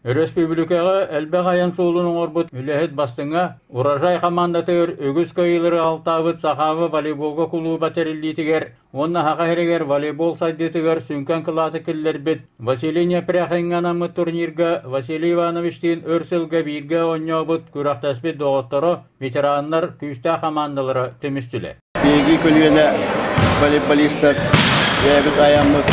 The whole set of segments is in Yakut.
Өрөспүүбүлүкэҕэ элбэх айан суолун оҥорбут үлэһит бастыҥа, «Урожай» хамаандатыгар үгүс кыайыылары алтаабыт Сахаба волейболга кулууба тэриллиитигэр уонна Саха сиригэр волейбол сайдыытыгар сүҥкэн кылааты киллэрбит Василий Непряхиҥҥа анаммыт турнирга Василий Ивановичтыын өр сылга бииргэ оонньообут, күрэхтэспит доҕотторо, ветераннар күүстээх хамаандалара түмүстүлэр. Биһиги көлүөнэ волейболистар бэйэбит айаммыт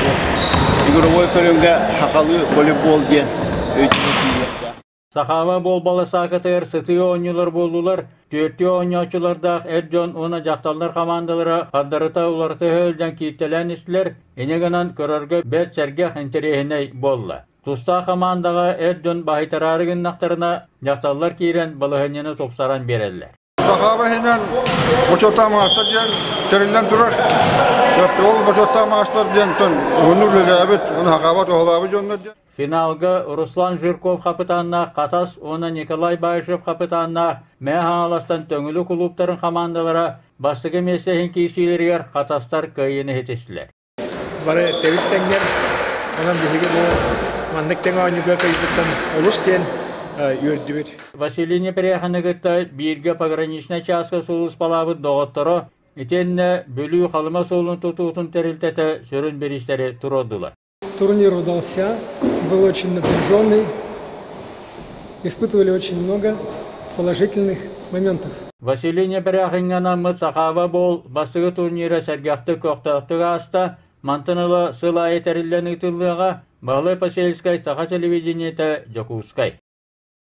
игровой көрүҥҥэ сахалыы волейбол диэн өйдөбүл киириэхтээх. Сахаба буолбала саакатыгар сытыы оонньуулар буоллулар. Түөртүү оонньооччулардаах эр дьон уонна дьахталлар хамаандалара хардарыта уларытыһа сылдьан кииртэлээн истилэр, инньэ гынан көрөргө бэрт сэргэх интэриэһинэй буолла. Тустаах хамаандаҕа эр дьон баһыйтараары гыннахтарына, дьахталлар киирэн балаһыанньаны тупсаран биэрэллэр. Сахаба иһинэн бочуоттаах маастар диэн тэриллэн турар. Ол бочуоттаах маастар диэнтэн уһуннук үлэлээбит, уонна Сахаба туһалаабыт дьоннор диэн. Финалга Руслан Жирков хапытааннаах Хатас уонна Николай Баишев хапытааннаах Мэҥэ Хаҥаластан Төҥүлү кулууптарын хамаандалара бастакы миэстэ иһин киирсиилэригэр Хатастар кыайыыны ситистилэр. Бары тэбис тэҥнэр. Онон биһиги бу маннык тэҥ оонньууга кыайбыттан олус диэн үөрдүбүт. Василий Непряхины кытта бииргэ пограничнай чааска сулууспалаабыт доҕотторо итиэннэ Бүлүү Халыма суолун тутуутун тэрилтэтэ сүрүн бириистэри туруордулар. Турнир удался, был очень напряженный, испытывали очень много положительных моментов. Василий Непряхиҥҥа анаммыт Сахаба Бол бастакы турнира сэргэхтик көхтөөхтүк ааста. Мантан ыла сыл аайы тэриллэн ыытыллыаҕа. Баһылай Посельскай, Саха телевидениетэ, Дьокуускай.